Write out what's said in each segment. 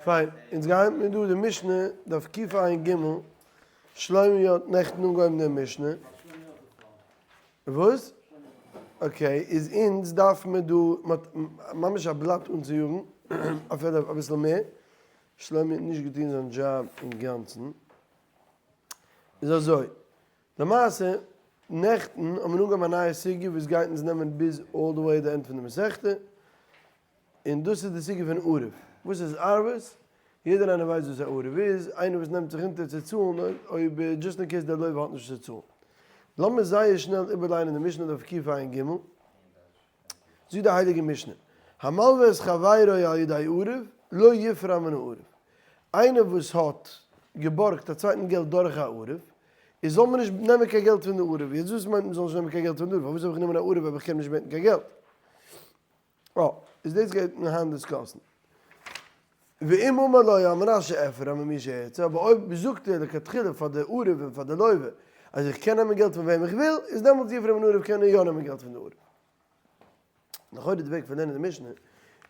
פיין, אונז גייען מיר דא די משנה, דף קע"ג, שלומי האט נעכטן אנגעהויבן די משנה. וואס? okay, איז אונז דארף מיר דא, מ'האט ממש א בלאט אנצויאגן, אפילו אביסל מער, שלומי האט נישט געטון זיין דזשאב אינגאנצן. איז אזוי, למעשה, נעכטן האט מען אנגעהויבן א נייע סוגיא וואס גייט אונז נעמען ביז all the way די end פון די מסכתא, און דאס איז די סוגיא פון ערב. וואס איז ערבות? יעדער איינער ווייסט וואס א ערב איז, איינער וואס נעמט זיך אונטער צו צאלן אויב just in case דער לווה האט נישט צו צאלן. לאמיר זייער שנעל איבערליינען די משנה דף קע"ג. זאגט די הייליגע משנה, המלווה את חברו על ידי ערב, לא יפרע מן הערב. איינער וואס האט געבארגט א צווייטן געלט דורך א ערב, איז זאל מען נישט נעמען קיין געלט פון די ערב. יעצט וואס מיינט מען זאל נישט נעמען קיין געלט פון די ערב? פארוואס האב איך גענומען א ערב אויב איך קען נישט בעטן קיין געלט? אה, איז דאס גייט מען היינט discuss ן. ואם אמר לו על מנת שאפרע ממי שארצה, אבער אויב זאגט ער לכתחילה פאר די ערב און פאר די לווה אז איך קען נעמען געלט פון וועם איך וויל, איז דעמאלטס יפרע מן הערב קען ער יא נעמען געלט פון די ערב. לכאורה די וועג פון לערנען די משנה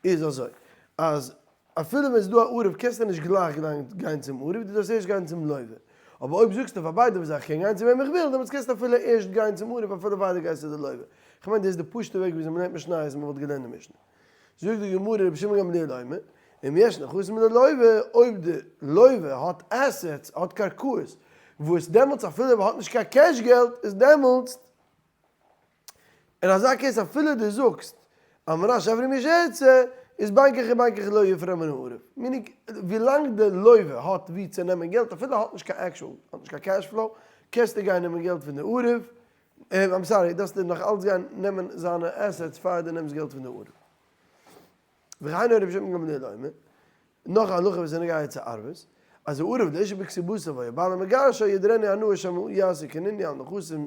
איז אזוי, אז אפילו ווען ס'איז דא א ערב קענסטו נישט גלייך גיין צום ערב, דו דארפסט ערשט גיין צום לווה. אבער אויב זאגסטו פאר ביידע וואס איך קען גיין צו וועם איך וויל, דעמאלטס קענסטו אפילו ערשט גיין צום ערב אפילו פאר דו גייסט צו די לווה. כ'מיין דאס איז די פשוט'ע וועג וויאזוי מ'לערנט משניות און מ'וואלט געלערנט די משנה. זאגט די גמרא רבי שמעון גמליאל אומר, אם יש נכסים ללווה, אויב די לווה האט assets, האט קרקעות, וואס דעמאלטס אפילו אויב ער האט נישט קיין cash געלט, איז דעמאלטס, אין אזא case אפילו דו זאגסט על מנת שאפרע ממי שארצה, איז בין כך ובין כך לא יפרע מן הערב. meaning, ווילאנג די לווה האט ווי צו נעמען געלט, אפילו ער האט נישט קיין actual, האט נישט קיין cash flow, קענסטו גיין נעמען געלט פון די ערב, I'm sorry, דארפסטו נאך אלץ גיין נעמען זיינע assets פאר דו נעמסט געלט פון די ערב. וכן היה רבי שמעון גמליאל אומר, נאך א הלכה וואס איז נוגע צו ערבות, אז הערב לאשה בכתובתה והיה בעלה מגרשה ידרנה הנאה שמא יעשה קנין על נכסים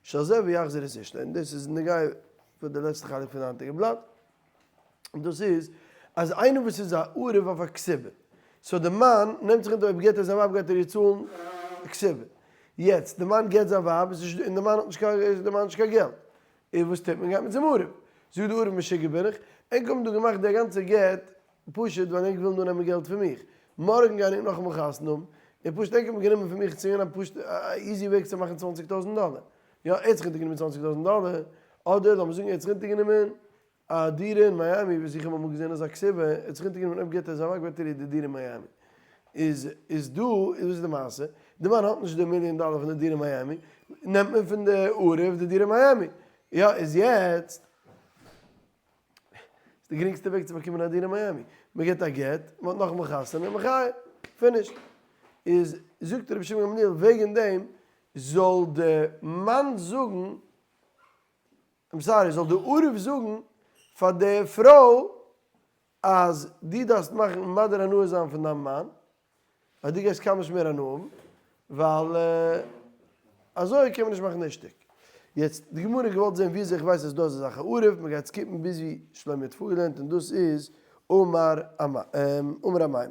של זה ויחזיר את אשתו, און דאס איז נוגע פאר די לעצטע חלק פון די היינטיגע בלאט, און דאס איז אז איינער וואס איז א ערב אויף א כתובה, so די מאן נעמט זיך אונטער אויב געט ער זיין ווייב גייט ער איר צאלן כתובה, יעצט די מאן גט זיין ווייב און די מאן האט נישט קיין די מאן האט נישט קיין געלט, און וואס טוט מען? גייט מען צום ערב. זאגט די ערב משוגע בין איך, ענק האבן דא געמאכט די גאנצע גט פשוט ווייל ענק ווילן דא נעמען געלט פון מיך, מארגן גייען ענק נאכאמאל חתונה האבן, און פשוט ענק האבן גענומען פון מיך צו א פשוט א easy וועג צו מאכן צוואנציג טויזנט דאלער, יא ער האט זיך אונטערגענומען צוואנציג טויזנט דאלער, אדער לאמיר זאגן ער האט זיך אונטערגענומען א דירה אין מיאמי וואס איך האב אמאל געזען אזא כתובה, ער האט זיך אונטערגענומען אויב געט ער זיין ווייב געט ער איר די דירה אין מיאמי. איז איז דא איז וואס איז די מעשה? די מאן האט נישט די מיליאן דאלער פון די דירה אין מיאמי, נעמט מען פון די ערב די דירה אין מיאמי. יא איז יעצט איז די גרינגסטע וועג צו באקומען א דירה אין מיאמי, מען געט א גט, מען האט נאכאמאל חתונה, מחיה, finished. איז זאגט רבי שמעון גמליאל וועגן דעם זאל די מאן זאגן I'm sorry, זאל די ערב זאגן פאר די פרוי אז דו דארפסט מאכן מדיר הנאה זיין פון דיין מאן, אז דו גייסט קיינמאל נישט מער הנאה האבן, ווייל אזוי קען מען נישט מאכן די שטיק. יעצט, די גמרא האט געוואלט זען וויאזוי איך ווייס אז דא איז אזא ערב, מען גייט skip ן ביז ווי שלומי האט פארגעלערנט און דאס איז אמר אמימר.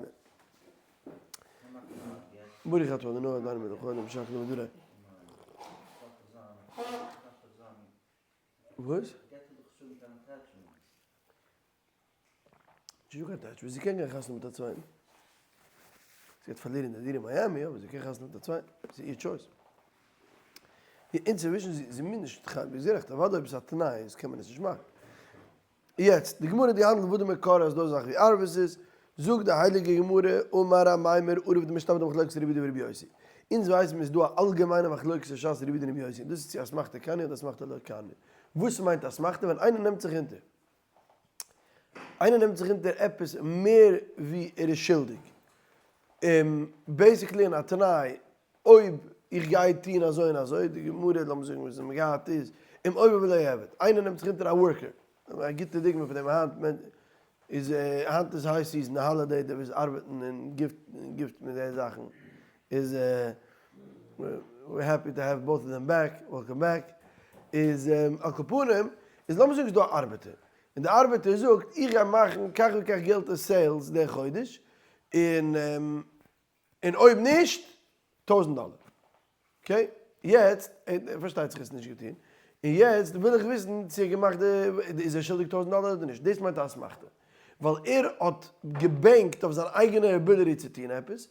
ברוך אתה ה' אלוהינו מלך העולם שהכל נהיה בדברו. וואס? נישטא קיין attachment, זי קען גיין חתונה מיט א צווייטן. זי גייט פארלירן די דירה אין מיאמי, אבער זי קען חתונה מיט א צווייטן, ס'איז איר choice. אינצווישן זי מוז נישט, ביסט גערעכט, אוודאי אויב ס'איז א תנאי איז קען מען עס נישט מאכן. יעצט, די גמרא האט געהאנדלט וואס די מקור אז דא אזאך ווי ערבות איז, זאגט די הייליגע גמרא, אמר אמימר ערב דמשתמע דמחלוקת רבי יהודה ורבי יוסי. אונז ווייסן מיר איז דא א אלגעמיינע מחלוקת אין שס רבי יהודה און רבי יוסי, און דאס איז צו אסמכתא קניא אדער אסמכתא לא קניא. וואס מיינט אסמכתא? ווען איינער נעמט זיך אונטער, איינער נעמט זיך אונטער עפעס מער ווי ער איז שולדיג, און basically אין א תנאי, אויב איך גיי טון אזוי און אזוי, די גמרא לאמיר זאגן וואס מ'האט געהאט איז, אם עובר ולא יעבד, איינער נעמט זיך אונטער א worker, א גוטע דוגמא פון דעם היינט איז, היינט איז high season, holiday, די וואס ארבעטן אין gift gift מיט די זאכן איז we're happy to have both of them back, welcome back, איז על כל פנים, איז לאמיר זאגן ס'איז דא א ארבעטער, און די ארבעטער זאגט איך גיי מאכן כך וכך געלט אין sales די חודש, און און אויב נישט, טויזנט דאלער. okay? יעצט, פארשטייט זיך עס נישט געטון, און יעצט וויל איך וויסן צו ער געמאכט די, איז ער שולדיג טויזנט דאלער אדער נישט? דאס מיינט א אסמכתא. ווייל ער האט געבענקט אויף זיין אייגענע ability צו טון עפעס,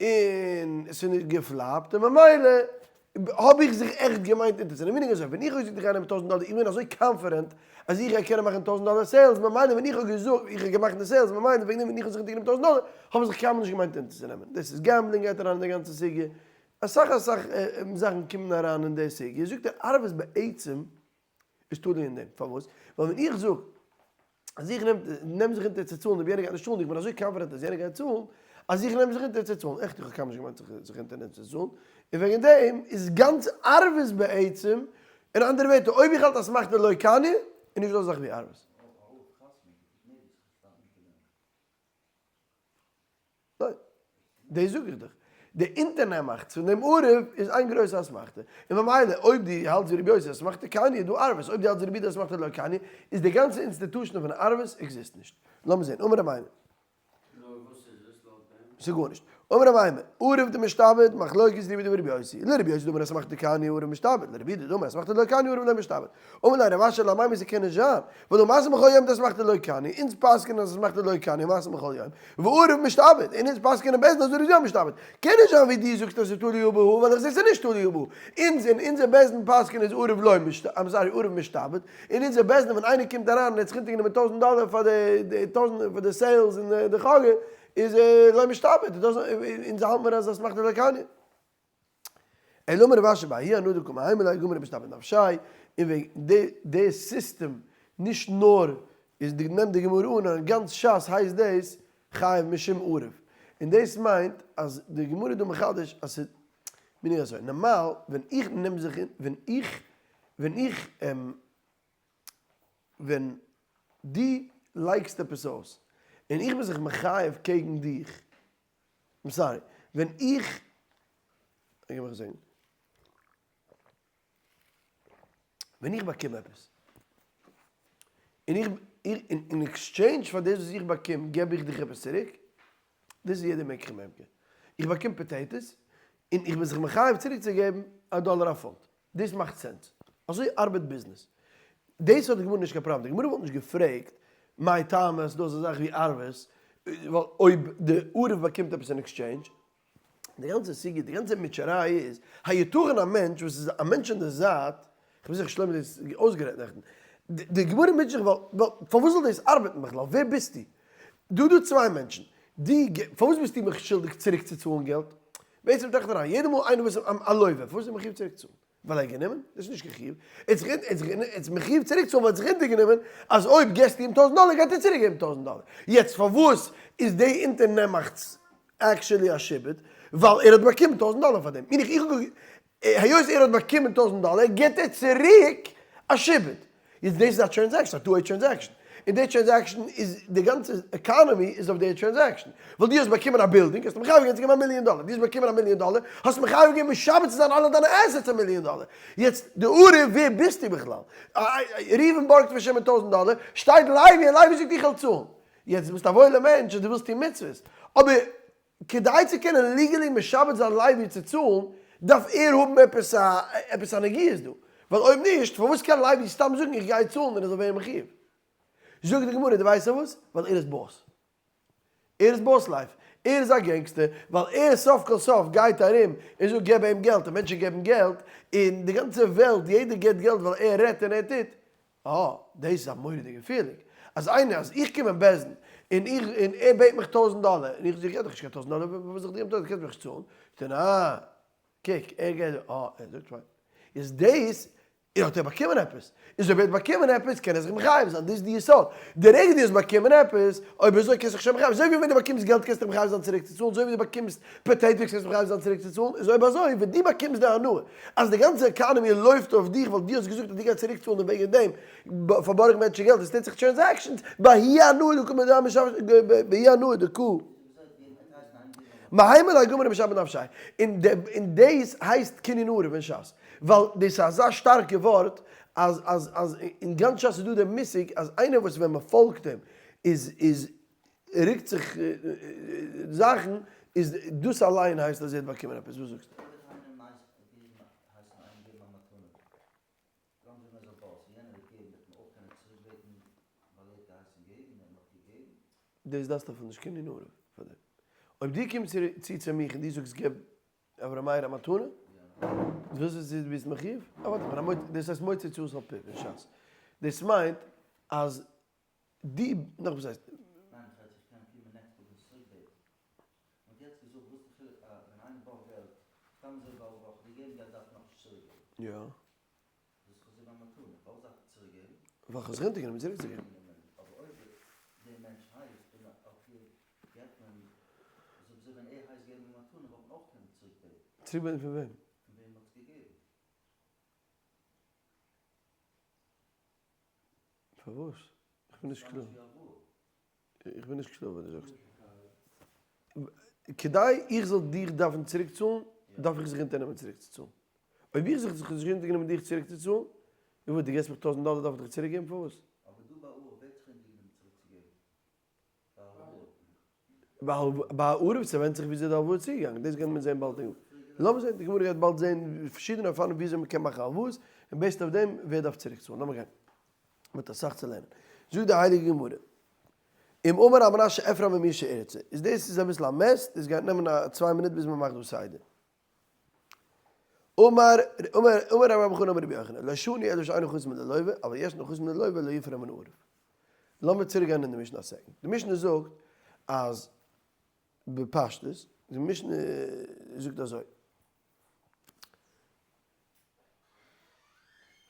און עס איז נישט געפלאפט, און ממילא האב איך זיך עכט געמיינט אונטערצונעמען. meaning אזוי, ווען איך האב געזאגט איך גיי נעמען 1000 דאלער, איך בין אזוי confident אז איך גיי קענען מאכן 1000 דאלער sales, ממילא ווען איך האב געזאגט, איך האב געמאכט די sales, ממילא וועגן דעם ווען איך האב זיך אונטערגענומען 1000 דאלער, האב איך זיך קיינמאל נישט געמיינט אונטערצונעמען. דאס איז gambling גייט אריין אין די גאנצע סוגיא. אסאך אסאך זאכן קומען אריין אין די סוגיא. זאגט ער, ערבות בעצם איז תלוי אין דעם. פארוואס? ווייל ווען איך זאג אז איך נעם נעם זיך אונטער צו צאלן אויב יענער גייט נישט צאלן, איך בין אזוי confident אז יענער גייט צאלן, אז איך נעם זיך אונטער צו צאלן. עכט איך האב קיינמאל נישט געמיינט זיך אונטערנעמען צו צאלן, און וועגן דעם איז גאנץ ערבות בעצם, אין אנדערע ווערטער, אויב איך האלט אז ס'מאכט די לא קניא, איז נישט דא אזא זאך ווי ערבות. ניין, דאס זאג איך דיך. די אונטערנעמאכטס פון דעם ערב איז איין גרויסע אסמכתא. און ממילא אויב דו האלטסט ווי רבי יוסי אסמכתא קניא איז דא ערבות, אויב דו האלטסט ווי רבי יהודה אסמכתא לא קניא, איז די גאנצע institution פון ערבות exist נישט. לאמיר זען, אמר רב איימי. נו וואס איז עס לויט דעם? ס'איז גארנישט. אמר רב איימי, ערב דמשתעבד, מחלוקת רבי יהודה ורבי יוסי. לרבי יוסי דאמר אסמכתא קניא ערב משתעבד, לרבי יהודה דאמר אסמכתא לא קניא ערב לא משתעבד. אמר ליה רב אשי לאביי ס'קען נישט זיין, ווייל דא מעשה בכל יום אסמכתא לא קניא, אונז פסק'נען אז אסמכתא לא קניא מעשה בכל יום, וערב משתעבד, און אונז פסק'נען בית דין אז ערב איז יא משתעבד. קען נישט זיין ווי דו זאגסט אז ס'איז תלוי בהא, ווייל איך זע ס'איז נישט תלוי בהא. אונז אין אונזער בית דין פסק'נען איז ערב לא משתעבד, I'm sorry ערב משתעבד, אין אונזער בית דין ווען איינער קומט אריין און ער האט זיך אונטערגענומען 1000 דאלער פאר די טויזנט פאר די sales און די חגא, איז ער לא משתעבד, אונז האלט מיר אז אסמכתא לא קניא. אלא אמר רב אשי בההיא הנאה דקא מהימא ליה גמר משתעבד נפשיה, און וועגן די די סיסטעם נישט נאר איז די נעמט די גמרא אן נאר אין גאנץ שס הייסט דאס חייב משום ערב, און דאס מיינט אז די גמרא איז דא מחדש אז ס'איז meaning אזוי נארמאל ווען איך נעם זיך און ווען איך ווען איך ווען דו לייגסט עפעס אויס און איך בין זיך מחייב קעגן דיך I'm sorry, ווען איך, גיב מיך א second, ווען איך באקום עפעס, און איך, אין exchange פאר דאס וואס איך באקום געב איך דיך עפעס צוריק, דאס איז יעדער מקח וממכר, איך באקום potatoes, און איך בין זיך מחייב צוריק צו געבן א דאלער א פונט, דאס מאכט sense, אזוי ארבעט ביזנעס, דאס האט די גמרא נישט קיין פראבלעם, די גמרא וואלט נישט געפרעגט מאי טעמא אז ס'דא אזא זאך ווי ערבות, ווייל אויב די ערב באקומט עפעס אין exchange, די גאנצע סוגיא, די גאנצע מוטשעריי איז, היתכן א מענטש וואס איז א מענטש אין די זייט, כ'בין זיכער שלמה האט דאס אויסגערעדט נעכטן, די גמרא מוטשעט זיך ווייל פארוואס זאל דאס ארבעטן בכלל, ווער ביסטו? דא דא צוויי מענטשן, דו פארוואס ביסטו מיך שולדיג צוריק צו צאלן געלט? בעצם טראכט אריין, יעדע מאל איינער וואס א לווה, פארוואס איז ער מחויב צוריק צו צאלן? ווייל ער האט גענומען? דאס איז נישט קיין חיוב. ער האט זיך מחויב צוריק צאלן ווייל ער האט זיך אונטערגענומען אז אויב געסטו אים 1000 דאלער גייט ער צוריק געבן 1000 דאלער. יעצט פארוואס איז די אונטערנעמאכטס actually א שעבוד? ווייל ער האט באקומען 1000 דאלער פאר דעם. און איך היות ער האט באקומען 1000 דאלער געבט ער צוריק א שעבוד. יעצט דאס איז א transaction, א two-way transaction. און די transaction איז, די גאנצע economy איז אויף די transaction. ווייל דו האסט באקומען א בילדינג, האסטו מחייב געווען צו געבן א מיליאן דאלער. דו האסט באקומען א מיליאן דאלער, האסט מחייב געווען משעבד צו זיין אלע דיינע assets א מיליאן דאלער. יעצט די ערב, ווער ביסטו בכלל? ראובן בארגט פון שמעון 1000 דאלער, שטייט לוי און לוי זאגט איך וועל צאלן. יעצט דו ביסט א וואוילער מענטש און דו ווילסט טון מצוות, אבער כדי צו קענען legally משעבד זיין לוי צו צאלן, דארף ער האבן עפעס א עפעס א נגיעות דא. ווייל אויב נישט, פארוואס קען לוי סתם זאגן איך גיי צאלן און ער זאל ווערן מחויב? זאגט די גמרא, דו ווייסט פארוואס? ווייל ער איז boss. ער איז boss life. ער איז א gangster, ווייל ער סוף כל סוף גייט ארום און זאגט געב אים געלט און מענטשן געבן געלט, און די גאנצע וועלט יעדער געבט געלט ווייל ער רעדט און ער טוט. אה, דאס איז א מורא'דיגע feeling. אז איינער, אז איך קום אין בית דין, און איך, און ער בעט מיך 1000 דאלער, און איך זאג, איך געב דיך נישט קיין 1000 דאלער, וואס זאל איך דיר געבן טויזנט, קענסט מיך נישט צאלן. זאגט ער, ניין, קוק, ער געבט, אה, ער זאגט פיין. איז דאס, האט ער באקומען עפעס. איז אויב ער האט באקומען עפעס, קען ער זיך מחייב זיין, דאס איז די יסוד. די רגע דו האסט באקומען עפעס, אויב אזוי קענסטו זיך שוין מחייב, אזוי ווי ווען דו באקומסט געלט קענסטו דיך מחייב זיין צוריק צו צאלן, אזוי ווי דו באקומסט potatoes קענסטו דיך מחייב זיין צוריק צו צאלן, איז אויב אזוי ווען דו באקומסט די הנאה אז די גאנצע economy לויפט אויף דיך ווייל דו האסט געזאגט אז דו גייסט צוריק צאלן און וועגן דעם פארבארגן מענטשן געלט, עס טוט זיך transactions, בההיא הנאה דקא בההיא הנאה דקא מהימא ליה גמר משעבד נפשיה, און דאס הייסט קנין ערב אין שס, ווייל דאס איז אזא שטארקע ווארט אז אז אז אין גאנץ שס איז דא דער מושג אז איינער וואס ווען מען פאלגט אים איז איז רוקט זיך זאכן, איז דאס אליין הייסט אז ער האט באקומען עפעס, וואס זאגסטו? דאס דארפסטו אפילו נישט קיין ענין ערב פאר דעם. אויב דו קומסט צו צו מיך און דו זאגסט געב אברהם מאיר א מתנה, דו ווילסט וואס דו ביסט מחיוב? אוודאי, כ'בין א מוציא, דאס הייסט מוציא הוצאות על פיו אין שס. דאס מיינט אז דו, נאך וואס הייסט. ניין איך רעד איך קען קומען next וואך און צוריק בעטן. מ'האט יעצט געזאגט וואס די חילוק א ווען איינער בארגט געלט סתם אזוי בארגט וואך די געבן געלט דארף נאכנישט צוריק געבן. יא. דאס איז אזוי ביי מתנה פארוואס דארף ער צוריק געבן? ווייל כ'האב זיך אונטערגענומען צוריק צו געבן. אבער אויב דער מענטש הייסט און okay געבט מען אזוי ווי ווען ער הייסט געבן א מתנה וואלט מען אויך קענען צוריק בעטן. צוריק בעטן פון וועם? פון וועם מ'האט עס געגעבן. פארוואס? איך בין נישט קלאר. איך בין נישט קלאר וואס דו זאגסט. כדי איך זאל דיך דארפן צוריק צאלן, דארף איך זיך אונטערנעמען צוריק צו צאלן. אויב איך זיך זיך נישט אונטערגענומען דיך צוריק צו צאלן, און וואס, דו געבסט מיך 1000 דאלער דארף איך דיך צוריק געבן? פארוואס? אבער דא ביי ערב ווערט זיך אונטערגענומען צוריק צו געבן. ביי ערב. ביי ערב ס'ווענדט זיך וויאזוי די הלוואה איז צוגעגאנגען, דאס גייט מען זען באלד אין גמרא. לאמיר זען, די גמרא גייט באלד זען פארשידענע אופנים וויאזוי מ'קען מאכן הלוואות, און based אויף דעם ווער דארף צוריק צאלן. לאמיר גיין. מ'האט אסאך צו לערנען. זאגט די הייליגע גמרא, אם אמר רב מנשה אפרע ממי שארצה, איז דאס איז אביסל א mess, דאס גייט נעמען א צוויי מינוט ביז מען מאכט דא סדר. אמר אמר אמר רבי חנא אמר רבי יוחנן, לא שנו אלא שאין נכסים ללוה, אבל יש נכסים ללוה לא יפרע מן הערב. לאמיר צוריק גיין אין די משנה א second. די משנה זאגט אז בפשטות, די משנה זאגט אזוי,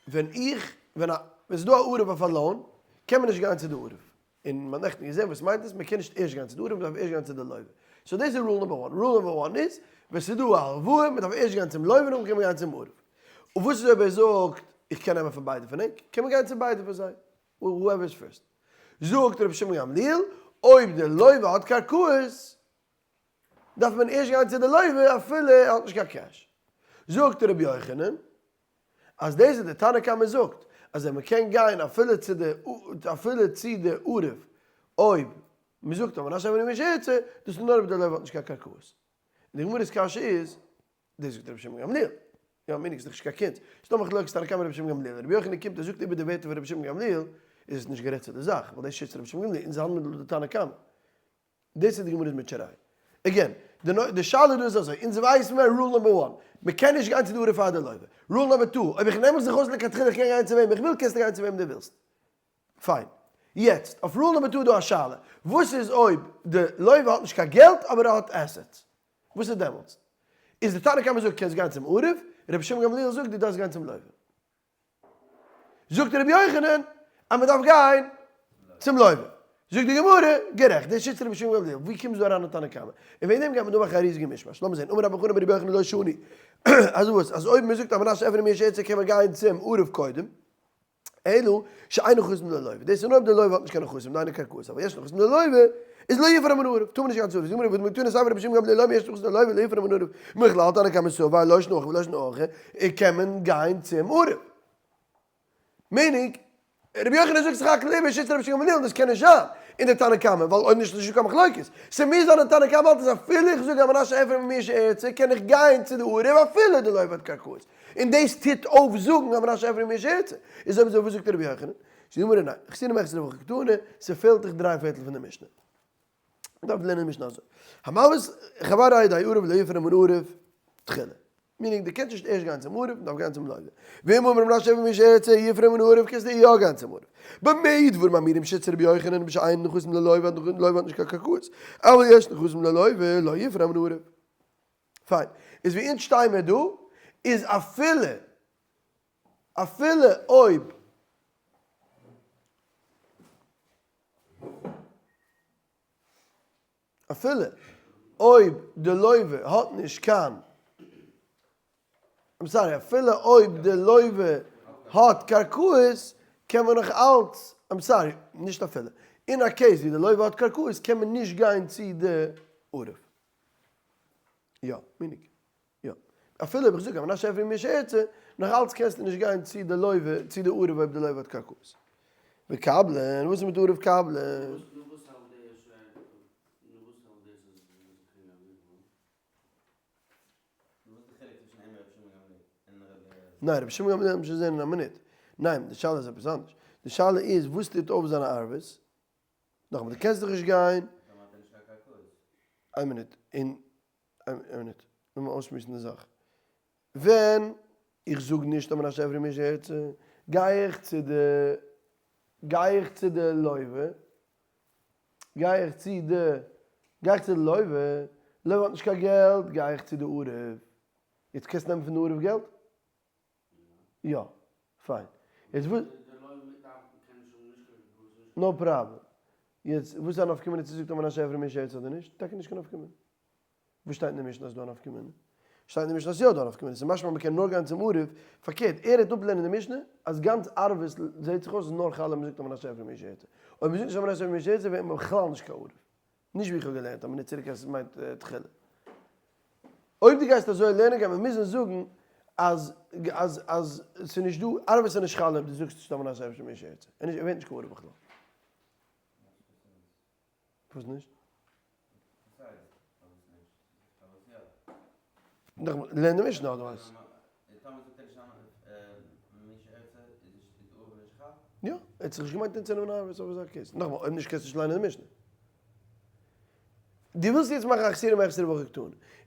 ווען איך, ווען א, ווען ס'איז דא א ערב אויף א loan, קען מען נישט גיין צו די ערב. און מ'האט נעכטן געזען וואס מיינט עס, מ'קען נישט ערשט גיין צו די ערב, מ'דארף ערשט גיין צו די לוה. so דאס איז rule number one. rule number one איז, ווען ס'איז דא א הלוואה, מ'דארף ערשט גיין צום לוה, נאכדעם קען מען גיין צום ערב. און וואס איז אויב ער זאגט, איך קען נעמען פון ביידע פון ענק, קען מען גיין צו ביידע פון זיי, whoever is first. זאגט רבי שמעון גמליאל, אויב די לוה האט קרקעות, דארף מען ערשט גיין צו די לוה אפילו ער האט נישט קיין cash. זאגט רבי יוחנן אז דאס איז די תנא קמא זאגט אז ווען מען קען גיין אפילו צו די אפילו צו די ערב אויב מען זאגט על מנת שאפרע ממי שארצה דאס איז נאר אויב די לוה האט נישט קיין קרקעות. און די גמרא'ס קשיא איז דאס זאגט רבי שמעון גמליאל. יא מיניג איז דאך נישט קיין קונץ. ס'איז דא מחלוקת תנא קמא רבי שמעון גמליאל. רבי יוחנן קומט און זאגט איבער די ווערטער פון רבי שמעון גמליאל איז עס נישט גערעדט צו די זאך ווייל דאס שיטת רבי שמעון גמליאל אונז האלט מיר דא די תנא קמא. דאס איז די גמרא'ס מוטשעריי. again, די שאלה דא איז אזוי, אונז ווייסן מיר rule number one, מען קען נישט גיין צו די ערב פאר די לוה. rule number two, אויב איך נעם מיך זיך אויס לכתחילה איך קען גיין צו וועם איך וויל, קענסטו גיין צו וועם דו ווילסט. פיין. יעצט, אויף rule number two איז דא א שאלה, וואס איז אויב די לוה האט נישט קיין געלט אבער ער האט assets? וואס איז דעמאלטס? איז די תנא קמא זאגט קענסט גיין צום ערב, רבי שמעון גמליאל זאגט דו דארפסט גיין צום לוה. זאגט רבי יוחנן אז מען דארף גיין צום לוה. זאגט די גמרא, גערעכט, דאס שיטת רבי שמעון גמליאל, ווי קומסט דו אריין אין תנא קמא? און וועגן דעם גייט מען דא מאכן א ריזיגע מישמאש. לאמיר זען, אמר רבי חנא ברבי יוחנן לא שנו. אז וואס? אז אויב מען זאגט על מנת שאפרע ממי שארצה קען מען גיין צום ערב קודם, אלא שאין נכסים ללוה, דאס איז נאר אויב די לוה האט נישט קיין נכסים, דהיינו קרקעות, אבל יש נכסים ללוה, איז לא יפרע מן הערב, טאר מען נישט גיין צו ערב, זאגט די גמרא, והא דקתני סיפא רבי שמעון גמליאל אומר יש נכסים ללוה לא יפרע מן הערב, מכלל תנא קמא סבר לא שנא הכא ולא שנא הכא, קען מען גיין צום ערב. meaning, רבי יוחנן זאגט סך הכל איבער שיטת רבי שמעון גמליאל, דאס קען נישט זיין אין די תנא קמא, ווייל אויב נישט איז נישטא קיין מחלוקת. ס'מוז זיין אין תנא קמא האלט אז אפילו איך זאג על מנת שאפרע ממי שארצה קען איך גיין צו די ערב אפילו די לוה האט קרקעות. און דאס טוט אויף זאגן על מנת שאפרע ממי שארצה. איז אויב אזוי וואס זאגט רבי יוחנן? זאגט די גמרא ניין, חסורי מחסרא והכי קתני, ס'פעלט דיך דריי פערטל פון די משנה. מ'דארף לערנען די משנה אזוי. המלוה את חברו על ידי ערב לא יפרע מן הערב תחילה. meaning דו קענסט נישט ערשט גיין צום ערב, מ'דארף גיין צום לוה. ואם אמר על מנת שאפרע ממי שארצה יפרע מן הערב קענסטו יא גיין צום ערב. במה דברים אמורים שיטת רבי יוחנן בשאין נכסים ללוה אז די לוה האט נישט קיין קרקעות. אבל יש נכסים ללוה לא יפרע מן הערב. פיין. איז ווי אונז שטיי מיר דא איז אפילו אפילו אויב אפילו אויב די לוה האט נישט קיין, I'm sorry, אפילו אויב די לוה האט קרקעות קען מען נאך אלץ, I'm sorry, נישט אפילו, אין א case ווי די לוה האט קרקעות קען מען נישט גיין צו די ערב. יא, meaning. יא. אפילו אויב איך זאג על מנת שאפרע ממי שארצה, נאך אלץ קענסטו נישט גיין צו די לוה, צו די ערב אויב די לוה האט קרקעות. וקבלן, וואס איז מיט ערב קבלן? נו וואס האלט דער שווער, נו וואס האלט דאס אז מ'זאל קענען גיין מיט נו וואס איז די חילוק צווישן אים און רבי שמעון גמליאל און רבי. ניין, רבי שמעון גמליאל האט מען שוין געזען אין א מינוט. ניין, די שאלה איז עפעס אנדערש. די שאלה איז וואס טוט אויף זיינע ערבות? נאכאמאל, דו קענסט דאך נישט גיין. איין מינוט, און איין מינוט, לאמיר אויסשמועסן די זאך. ווען איך זאג נישט על מנת שאפרע ממי שירצה, גיי איך צו די, גיי איך צו די לוה, גיי איך צו די, גיי איך צו די לוה, לוה האט נישט קיין געלט, גיי איך צו די ערב. יעצט קענסט נעמען פון די ערב געלט? יא. פיין. יעצט וואס. No problem. יעצט וואס איז א נפקא מינה צו זאגט על מנת שאפרע ממי שירצה אדער נישט? טאקע נישט קיין נפקא מינה. וואו שטייט אין די משנה אז ס'דא א נפקא מינה? שטייט אין די משנה אז יא דא א נפקא מינה, ס'איז משמע מ'קען נאר גיין צום ערב, פארקערט ער העט אפלערנען די משנה אז גאנץ ערבות זעהט זיך אויס איז נאר חל אויב מ'זאגט על מנת שאפרע ממי שירצה, אויב מ'זאגט נישט על מנת שאפרע ממי שירצה ווערט מען בכלל נישט קיין ערב, נישט ווי איך האב געלערנט א מינוט צוריק אז ס'מיינט תחילה. אויב דו גייסט אזוי לערנען גייט מען מוזן זאגן אז אז אז ס'איז נישט דא ערבות איז נישט חל אויב דו זאגסט נישט על מנת שאפרע ממי שירצה, ער ווערט נישט קיין ערב בכלל. וואס נישט? נאכאמאל, לערן די משנה אדער וואס? יא, ער האט זיך נישט געמיינט אנצונעמען ערבות אויף אזא case. נאכאמאל, אויב נישט קענסטו נישט ליינען די משנה. דו ווילסט יעצט מאכן א חסורי מחסרא והכי קתני.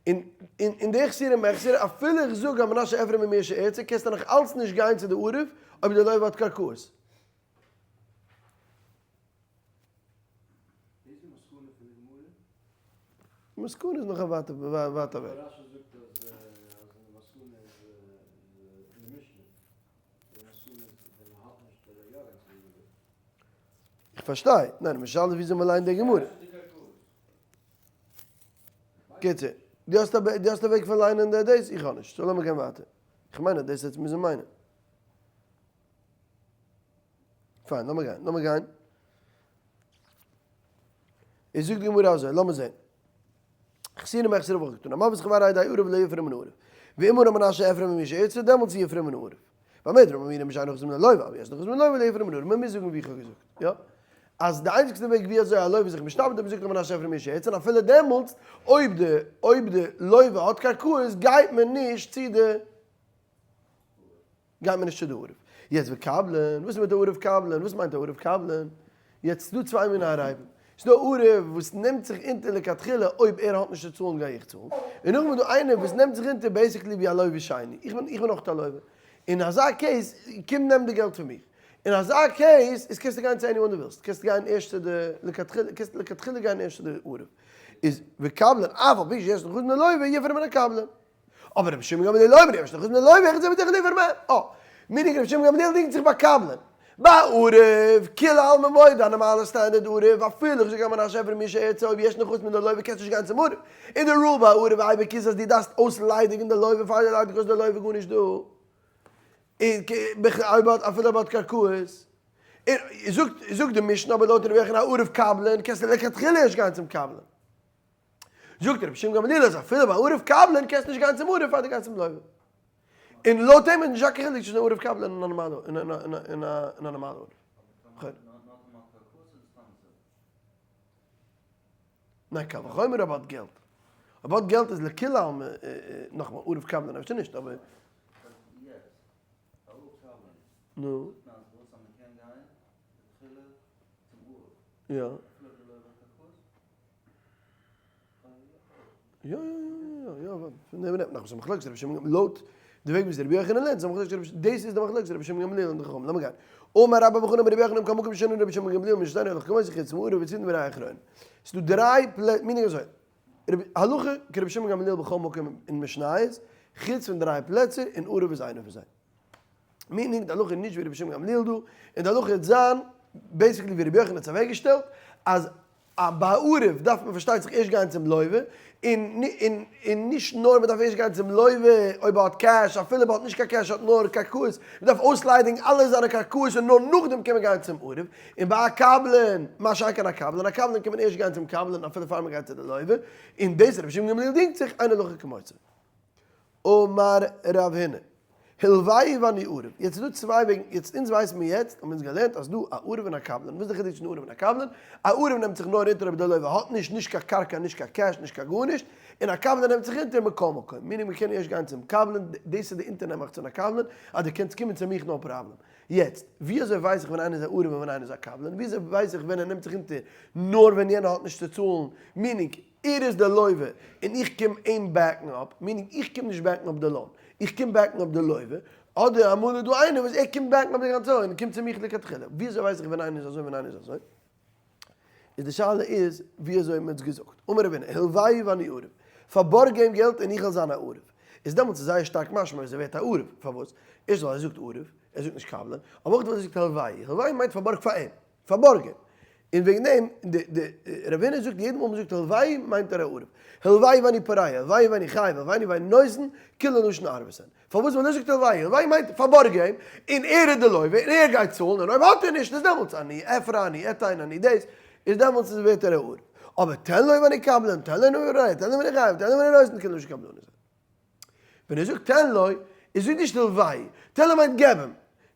און אין די חסורי מחסרא, אפילו איך זאג על מנת שאפרע ממי שירצה, קענסטו נאך אלץ נישט גיין צו די ערב אויב די לוה האט קרקעות. דאס איז מסקנא פון די גמרא? מסקנא איז נאך א ווייטע ווייטע וועג. רשי זאגט אז אז די מסקנא איז אין די משנה, די מסקנא איז ווען מען האלט נישט ביי די יא גייט צו די גמרא. איך פארשטיי, ניין למשל וויאזוי מען ליינט די גמרא. קיצור, דו האסט א דו האסט א וועג פון ליינען די דאס? איך האב נישט, so לאמיר גיין ווייטער. איך מיין אז דאס וועט מוזן מיינען. פיין, לאמיר גיין, לאמיר גיין. איז זאגט די גמרא אזוי, לאמיר זען. חסורי מחסרא והכי קתני, המלוה את חבירו על ידי ערב לא יפרע מן הערב. ואם אמר על מנת שאפרע ממי שירצה, דעמאלטס יפרע מן הערב. במה דברים אמורים בשאין נכסים ללוה, אבל יש נכסים ללוה לא יפרע מן הערב. מען מוז זאגן ווי איך האב געזאגט, יא? אז די איינציגסטע וועג ווי אזוי א לוה איז זיך משתעבד אויב מ'זאגט על מנת שאפרע ממי שירצה, און אפילו דעמאלטס אויב די אויב די לוה האט קרקעות גייט מען נישט צו די גייט מען נישט צו די ערב. יעצט וקבלן, וואס איז מיט די ערב קבלן? וואס מיינט א ערב קבלן? יעצט ס'דא צוויי מיני ערבים. ס'דא ערב וואס נעמט זיך אונטער לכתחילה אויב ער האט נישט צו צאלן גיי איך צאלן. און נאכדעם איז דא איינער וואס נעמט זיך אונטער basically ווי א לוה שני. איך בין איך בין אויך א לוה. אין אזא case קום נעם די געלט פון מיך. אין אזא case איז קענסטו גיין צו anyone דו ווילסט. קענסט גיין ערשט צו די לכתחילה קענסט לכתחילה גיין ערשט צו די ערב. איז וקבלן אף על פי שיש נכסים ללוה יפרע מן הקבלן. אבער רבי שמעון גמליאל אומר יש נכסים ללוה איך זע מיט איך ליפער מער אה מיניג רבי שמעון גמליאל דינגט זיך ביי קבלן ביי ערב כולי עלמא מודה א נארמאלע standard ערב אפילו איך זאג על מנת שאפרע ממי שירצה אויב יש נכסים ללוה קענסט נישט גיין צום ערב און די rule ביי ערב אייביג איז אז דו דארפסט אויסליידיגן די לוה פאר דו ליידיגסט אויס די לוה גארנישט דא און אפילו אויב האט קרקעות און זאגט זאגט די משנה אבער לויט רבי יוחנן א ערב קבלן קענסטו לכתחילה נישט גיין צום קבלן. זאגט רבי שמעון גמליאל אז אפילו ביי ערב קבלן קענסטו נישט גיין צום ערב פאר דו גייסט צום לוה. און לויט אים איז נישט א קיין חילוק צווישן ערב קבלן און א נארמאלע און א נארמאלע ערב. ניין קל וחומר אויב האט געלט. אויב האט געלט איז לכולי עלמא נאכאמאל ערב קבלן אפשר נישט אבער. נו. יא. יא יא יא יא יא פון דעם רעדט מען נאך מחלוקת רבי שמעון גמליאל לויט די וועג וואס רבי יוחנן לערנט מחלוקת רבי דאס איז די מחלוקת רבי שמעון גמליאל און די חכמים לאמיר גיין אמר רבה בר חנן אמר רבי יוחנן כל מקום ששנה רבי שמעון גמליאל משנתנו הלכה כמותו חוץ מערב וצידון וראיה אחרונה ס'איז דא דריי מינים אזוי הלכה כרבי שמעון גמליאל בכל מקום אין משניות חוץ פון דריי פלעצער און ערב איז איינע פון זיי. meaning די הלכה איז נישט ווי רבי שמעון גמליאל דא, און די הלכה וועט זיין basically ווי רבי יוחנן האט עס אוועקגעשטעלט, אז ביי ערב דארף מען פארשטייט זיך ערשט גיין צום לוה, און און נישט נאר מען דארף ערשט גיין צום לוה אויב ער האט cash, אפילו אויב ער האט נישט קיין cash האט נאר קרקעות, מען דארף אויסליידיגן אלע זיינע קרקעות און נאר נאכדעם קען מען גיין צום ערב, און ביי א קבלן, מה שאין כן א קבלן, א קבלן קען מען ערשט גיין צום קבלן אפילו פאר מען גייט צו די לוה, און דאס רבי שמעון גמליאל דינגט זיך, אין הלכה כמותו. אמר רב הונא. הלוהו ואני ערב. יעצט איז דא צוויי וועגן, יעצט אונז ווייסן מיר יעצט, האבן אונז געלערנט אז דא א ערב און א קבלן, וואס איז די חילוק צווישן ערב און א קבלן? א ערב נעמט זיך נאר אונטער אויב דער לווה האט נישט, נישט קיין קרקע, נישט קיין cash, נישט קיין גארנישט, און א קבלן נעמט זיך אונטער מכל מקום, meaning מ'קען ערשט גיין צום קבלן, דאס איז די אונטערנעמאכטס פון א קבלן, אז דו קענסט קומען צו מיך no problem. יעצט, ווי אזוי ווייס איך ווען איינער איז א ערב און ווען איינער איז א קבלן? ווי אזוי ווייס איך ווען ער נעמט זיך אונטער נאר ווען יענער האט נישט צו צאלן, meaning ער איז דער לווה און איך קום אים back ן אפ, meaning איך קום נישט back ן אפ די loan, איך קום back ן אפ די לווה, אדער אמאל איז דא איינער וואס ער קומט back ן אפ די גאנצע loan און קומט צו מיך לכתחילה, ווי אזוי ווייס איך ווען איינער איז אזוי ווען איינער איז אזוי? איז די שאלה איז ווי אזוי מען האט עס געזאגט, אמר רב הונא, הלוהו ואני ערב, פארבארג אים געלט און איך וועל זיין א ערב, איז דעמאלטס איז זייער שטארק משמע אז ער ווערט א ערב, פארוואס? ערשט ווייל ער זאגט ערב, ער זאגט נישט קבלן, אבער אויך ווייל ער זאגט הלוהו, הלוהו מיינט פארבארג פאר אים, פארבארג אים, און וועגן דעם, די די רב הונא זאגט יעדע מאל מען זאגט הלוהו מיינט ער א ערב, הלוהו ואני פורע, הלוהו ואני חייב, הלוהו ואני נותן, כולן לשון ערבות הן. פארוואס ווייל ער זאגט הלוהו, הלוהו מיינט פארבארג אים, און ער איז די לווה, און ער גייט צאלן, און אויב האט ער נישט איז דעמאלטס אני אפרע אני אתן אני דאס, איז דעמאלטס איז ווערט ער א ערב. אבער תן לו ואני קבלן, תן לו ואני פורע, תן לו ואני חייב, תן לו ואני נותן, כולן לשון קבלנות הן. ווען ער זאגט תן לו, ער זאגט נישט הלוהו, תן לו מיינט געב אים.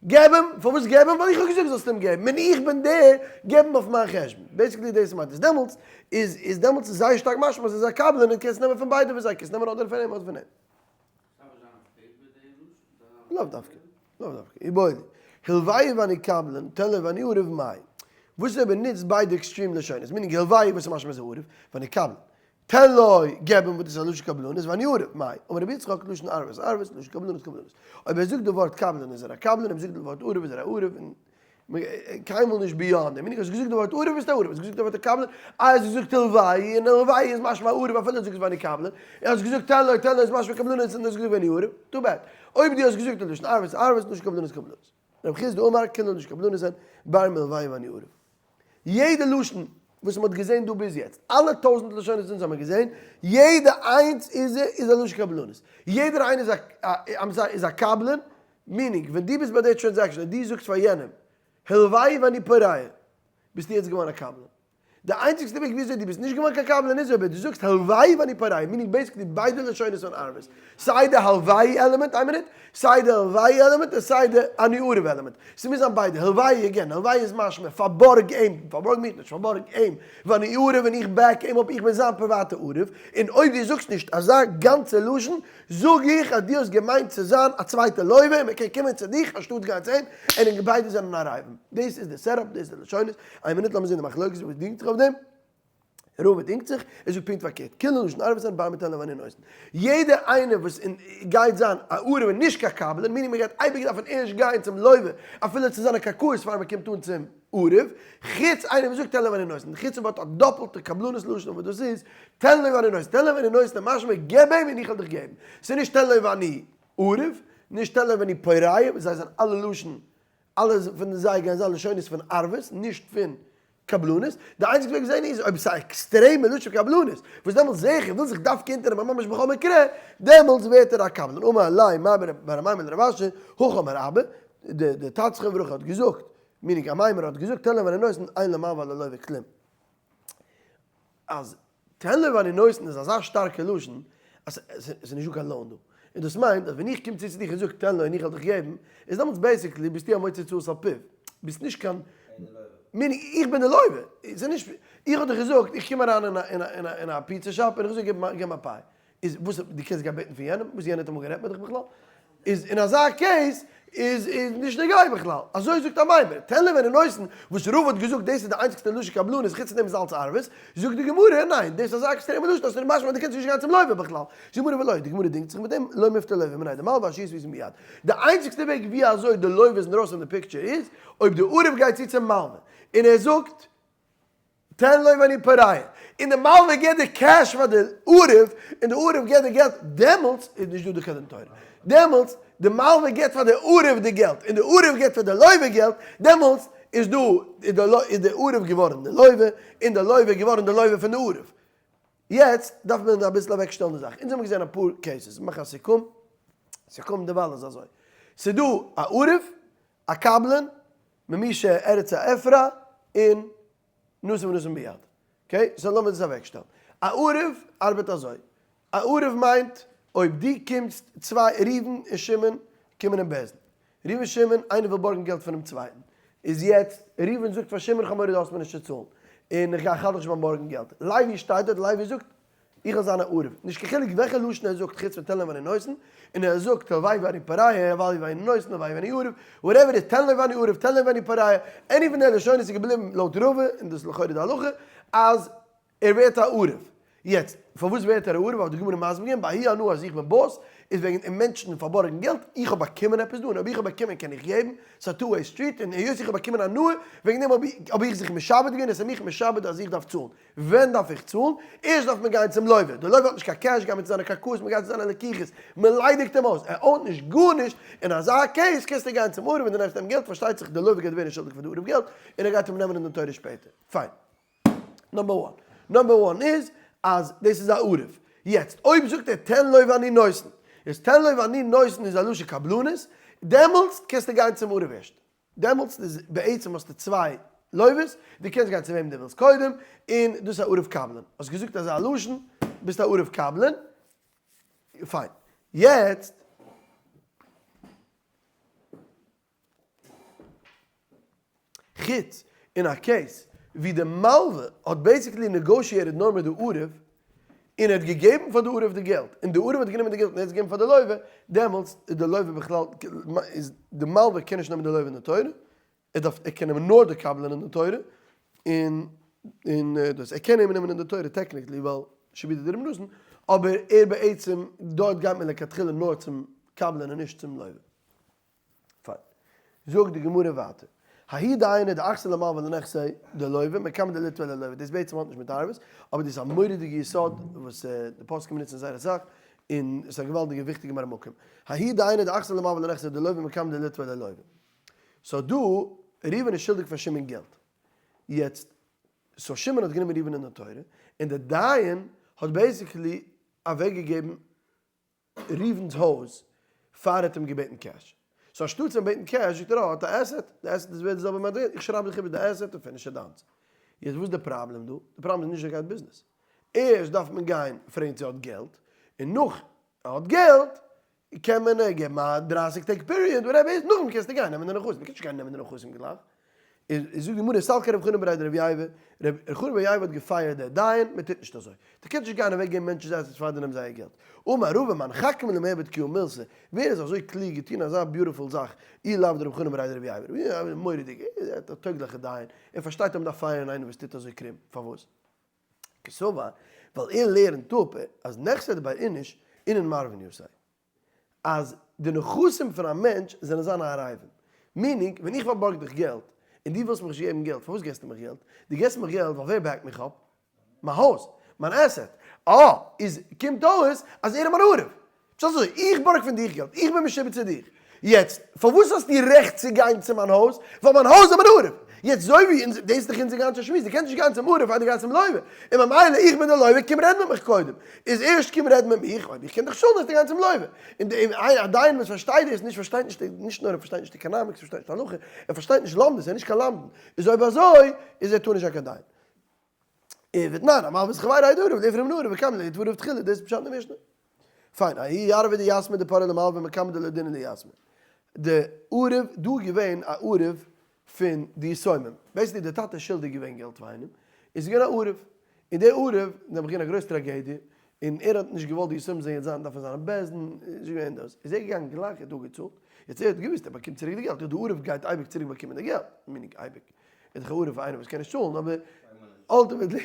געב אים, פארוואס געב אים? ווייל איך האב געזאגט זאלסט אים געבן, און איך בין דער, געב אים אויף מיין חשבון. basically דאס מיינט עס. דעמאלטס איז איז דעמאלטס איז זייער שטארק משמע אז ער איז א קבלן און קענסט נעמען פון ביידע וואס זיי קענסט נעמען אדער פון אים אדער פון אים. לאו דווקא, לאו דווקא. איבעיא להו, הלוהו ואני קבלן, תן לו ואני ערב מאי. וואס איז אויב ער נוצט ביידע extreme לשונות, meaning הלוהו וואס איז משמע איז ערב, ואני קבלן. תן לו, געב אים וואס דאס איז א לשון קבלנות, ואני ערב, מאי. אמר רבי יצחק, לשון ערבות ערבות, לשון קבלנות קבלנות. אויב ער זאגט די ווארט קבלן איז ער א קבלן, אויב ער זאגט די ווארט ערב איז ער א ערב, און קיינמאל נישט beyond דעם. האסט געזאגט די ווארט ערב ביסטו א ערב, האסט געזאגט די ווארט קבלן, איי האסט געזאגט הלוהו, און הלוהו איז משמע ערב אפילו האסט געזאגט ואני קבלן, און האסט געזאגט תן לו, תן לו איז משמע קבלנות און האסט געזאגט ואני ערב, too bad. אויב דו האסט געזאגט לשון ערבות ערבות, לשון קבלנות קבלנות. רב חסדא אמר, כולן לשון קבלנות הן, בר מהלוהו ואני ערב. יעדע לשון וואס מ'האט געזען דא ביז יעצט, אלע טויזענט לשונות וואס אונז האמיר געזען, יעדע איינס איז איז א לשון קבלנות. יעדער איינער איז א I'm sorry איז א קבלן, meaning ווען דו ביסט ביי די transaction און דו זאגסט פאר יענעם הלוהו ואני פורע, ביסטו יעצט געווארן א קבלן. די איינציגסטע וועג וויאזוי דו ביסט נישט געווארן קיין קבלן איז אויב דו זאגסט הלוהו ואני פורע, meaning basically ביידע לשונות פון ערבות, סיי די הלוהו עלעמענט, איין מינוט, סיי די הלוהו עלעמענט און סיי די אני ערב עלעמענט. ס'מוז זיין ביידע. הלוהו again, הלוהו איז משמע פארבארג אים, פארבארג מיך נישט, פארבארג אים, ואני ערב און איך back אים אפ, איך בין זיין פריוואטע ערב, און אויב דו זאגסט נישט אזא גאנצע לשון, זאג איך אז דו האסט געמיינט צו זיין א צווייטע לווה און מען קען קומען צו דיך אנשטאט גיין צו אים, און און ביידע זענען ערבים. דאס איז די setup, דאס איז די לשונות. איין מינוט לאמיר זען די מחלוקת וואס דינגט זיך אויף דעם. רבא דינגט זיך, ער זאגט פונקט פארקערט, כולן לשון ערבות הן בר מתן לו ואני נותן. יעדער איינער וואס אין גייט זיין א ערב און נישט קיין קבלן, meaning מען גייט אייביג דארפן ערשט גיין צום לווה אפילו צו זיינע קרקעות פאר מען קומט אן צום ערב, חוץ איינער וואס זאגט תן לו ואני נותן, חוץ אויב האט א דאפלטע קבלנות לשון וואס דאס איז, תן לו ואני נותן, תן לו ואני נותן משמע געב אים און איך וועל דיך געבן, ס'איז נישט תן לו ואני ערב, נישט תן לו ואני פורע, זיי זענען אלע לשון, אלע פון זיי גייען זיין לשונות פון ערבות, נישט פון קבלנות, די איינציגסטע וועג זעהן איז אויב ס'איז א עקסטרעמע לשון קבלנות, וואס דעמאלטס זעה איך ער וויל זיך דווקא אונטערנעמען ממש בכל מקרה, דעמאלטס ווערט ער א קבלן, אמר ליה מר בר אמימר לרב אשי, הכי אמר אבא, די טאטע זכרונו לברכה האט געזאגט, meaning אמימר האט געזאגט תן לו ואני נותן אין למלוה וללוה כלום. אז תן לו ואני נותן איז אזא שטארקע לשון אז ס'איז נישטא קיין loan דא. און דאס מיינט אז ווען איך קום צו צו דיך און זאג תן לו און איך וועל דיך געבן, איז דעמאלטס basically ביסטו א מוציא הוצאות על פיו. ביסט נישט קיין, meaning איך בין די לווה. ס'איז נישט, איך האב דיך געזאגט איך קום אריין אין א pizza shop און איך זאג געב מיר א pie. איז וואס, דו קענסט גיין בעטן פון יענעם? וואס יענער האט אמאל גערעדט מיט דיך בכלל? איז אין אזא case איז איז נישט נוגע בכלל. אזוי זאגט אמימר. תן לו ואני נותן, וואס רבא האט געזאגט דאס איז די איינציגסטע לשון קבלנות חוץ פון דעם איז אלץ ערבות, זאגט די גמרא ניין, דאס איז אזא עקסטרעמע לשון אז ס'איז משמע אז דו קענסט נישט גיין צום לווה בכלל. זאגט די גמרא ולא, די גמרא דינגט זיך מיט דעם, לא מיפטר לווה מיניה דמלוה עד שיתבו מיד. די איינציגסטע וועג ווי אזוי די לווה איז אינדרויסן אין די picture איז אויב די ערב גייט צו צום מלווה און ער זאגט תן לו ואני פורע, און די מלווה געבט די cash פאר די ערב, און די ערב געבט די געלט, דעמאלטס איז נישט דא די קיין דין תורה. דעמאלטס די מלווה געבט פאר די ערב די געלט, און די ערב געבט פאר די לווה געלט, דעמאלטס איז דא איז די ערב געווארן די לווה, און די לווה געווארן די לווה פון די ערב. יעצט דארף מען אביסל אוועק שטעלן די זאך. אונז האבן געזען אפאר cases, מאך א סיכום, סיכום דערווייל איז אזוי, ס'איז דא א ערב, א קבלן, ממי שארץ האפרה און נתן ונתן ביד. okay? So לאמיר דאס אוועקשטעלן. א ערב ארבעט אזוי. א ערב מיינט אויב דו קומסט צוויי ראובן און שמעון. קומען אין בית דין. ראובן שמעון, איינער וויל בארגן געלט פונעם צווייטן. איז יעצט, ראובן זאגט פאר שמעון, כ'האב מורא דו האסט מיר נישט צו צאלן. און איך גיי כ'האלט דיך נישט ביים בארגן געלט. לוי שטייט דארט, לוי זאגט, איך וועל זיין א ערב. נישט קיין חילוק וועלכע לשון ער זאגט חוץ פון תן לו ואני נותן, און ער זאגט הלוואי ואני פורע, הלוואי ואני נותן, הלוואי ואני ערב, whatever איז תן לו ואני ערב, תן לו ואני פורע, any פון די לשונות איז געבליבן לויט רבא, און דאס איז לכאורה די הלכה, אז ער ווערט א ערב. יעצט, פארוואס ווערט ער א ערב האט די גמרא מסביר געווען, בההיא הנאה אז איך בין boss, איז וועגן אין מענטשן פארבארגן געלט, איך האב באקומען עפעס דא, און אויב איך האב באקומען קען איך געבן, ס'איז א two way street, און היות איך האב באקומען הנאה, וועגן דעם האב איך זיך משעבד געווען, עס איז מיך משעבד אז איך דארף צאלן. ווען דארף איך צאלן? ערשט דארף מען גיין צום לוה, דער לוה האט נישט קיין cash, גייט מען צו זיינע קרקעות, מען גייט צו זיינע לקוחות, מען ליידיגט אים אויס, ער own ט נישט גארנישט, אין אזא case קענסטו גיין צום ערב און דו נעמסט אים געלט, פארשטייט זיך דער לוה גייט ווערן שולדיג פאר די ערב געלט, און ער גייט אים נעמען אין דין תורה שפעטער. פיין. number one. number one איז אז דאס איז א ערב. יעצט אויב זאגט ער תן לו ואני נותן, איז תן לו ואני נותן איז א לשון קבלנות, דעמאלטס קענסטו גיין צום ערב ערשט. דעמאלטס איז בעצם האסטו צוויי לוות, דו קענסט גיין צו וועם דו ווילסט קודם, און דאס איז א ערב קבלן. האסט געזאגט אזא לשון, ביסט א ערב קבלן, פיין. יעצט. חוץ אין א case ווי די מלווה האט basically negotiated נאר מיט די ערב, און ער האט געגעבן פאר די ערב די געלט, און די ערב האט גענומען די געלט און ער האט עס געגעבן פאר די לוה, דעמאלטס איז די לוה בכלל, איז די מלווה קען נישט נעמען די לוה אין די תורה, ער דארף, ער קען נעמען נאר די קבלן אין די תורה, און און דאס, ער קען אים נעמען אין די תורה technically ווייל שעבודא דרבי נתן, אבער ער בעצם, דארט גייט מען לכתחילה נאר צום קבלן און נישט צום לוה. פיין. זאגט די גמרא ווייטער, ההוא דיינו דאחתיה למלוה לנכסיה דלוה מקמי דליתבעיה ללוה, דאס בעצם האט נישט מיט ערבות, אבער דאס איז א מורא'דיגע יסוד וואס די פוסקים נוצן זייער אסאך, און עס איז א געוואלדיגע וויכטיגע מראה מקום. ההוא דיינו דאחתיה למלוה לנכסיה דלוה מקמי דליתבעיה ללוה. so דא, ראובן איז שולדיג פאר שמעון געלט. יעצט, so שמעון האט גענומען ראובן אין די תורה, און דער דיין האט basically אוועקגעגעבן ראובן'ס הויז פאר ער האט אים געבעטן cash. so אנשטאט צו אים בעטן cash זאגט ער אה האט א asset, די asset איז ווערט די זעלבע amount געלט, איך שרייב דיך איבער די asset און finish איז דיינס. יעצט וואס איז די פראבלעם דא? די פראבלעם איז נישט ער גייט ביזנעס. ערשט דארף מען גיין פרעגן צו ער האט געלט, און נאך ער האט געלט קען מען געבן א דרייסיג טעג period whatever איז, נאכדעם קענסטו גיין נעמען די נכסים, מ'קען נישט גיין נעמען די נכסים גלייך. איז זאגט די גמרא סלקא רב חנן בריה דרב ייבא, רב חנן בר ייבא האט געפייערט דער דיין, מען טוט נישט אזוי, דו קענסט נישט גיין אוועק געבן מענטשן זייער צו פארדענען זייער געלט, אמר רבא מאן חכים למיעבד כי מילתא, ווער איז אזוי קלוג געטון אזא beautiful זאך, אי לאו דרב חנן בריה דרב ייבא, רב ייבא איז מורא'דיג, ער איז א טויגליכער דיין, ער פארשטייט אז מען דארף פייערן איינער וואס טוט אזוי קרום, פארוואס? קסבר, ווייל ער לערנט אפ אז נכסי דבר איניש אינון מערבין יתיה. אז די נכסים פון א מענטש זענען זיינע ערבים. meaning, ווען איך פארבארג דיך געלט, און דו ווילסט מיך נישט געבן געלט, פארוואס געסטו מיך געלט? דו געסט מיך געלט ווייל ווער back ט מיך אפ? מיין הויז, מיין asset. אה, איז קומט אויס אז ער איז מיין ערב. פשט אזוי, איך בארג פון דיך געלט, איך בין משועבד צו דיר. יעצט, פארוואס האסטו רעכט צו גיין צו מיין הויז? ווייל מיין הויז איז מיין ערב. יעצט, אזוי ווי אונז, דאס איז דאך אונזער גאנצער שמועס, דו קענסט נישט גיין צום ערב פאר דו גייסט צום לוה. און ממילא, איך בין דער לוה, קום רעד מיט מיך קודם. איז ערשט קום רעד מיט מיך, אויב איך קען דיך צאלן וועסטו גיין צום לוה. און די א דיין וואס פארשטייט דאס נישט, פארשטייט נישט, נישט נאר ער פארשטייט נישט economics, פארשטייט נישט הלכה, ער פארשטייט נישט לומדות, ער איז נישט קיין למדן. איז אויב אזוי, איז ער טאר נישט זיין קיין דיין. און ותנן, המלוה את חבירו אינו ערב, לפנים מן הערב, מקמי דליתבע ערב תחילה, דאס איז פשט אין די משנה. פיין, ההוא ערבא דיתמי דפרעיה למלוה מקמי דלא דינא ליתמי. די ערב, דא איז געווען א ערב פון די יתומים. basically די טאטע איז שולדיג געווען געלט פאר איינעם, איז געווען א ערב. און די ערב, איז נעבעך געווען א גרויס טראגעדיע, און ער האט נישט געוואלט די יתומים זאלן יעצט זיין, דארפן זיין אין בית דין, איז געווען דאס. איז ער געגאנגען גלייך, ער האט אפגעצאלט. יעצט ער האט געוואוסט ער באקומט צוריק די געלט, די ערב גייט אייביג צוריק באקומען די געלט, meaning אייביג. איז דאך א ערב פאר איינער וואס קען נישט צאלן, אבער ultimately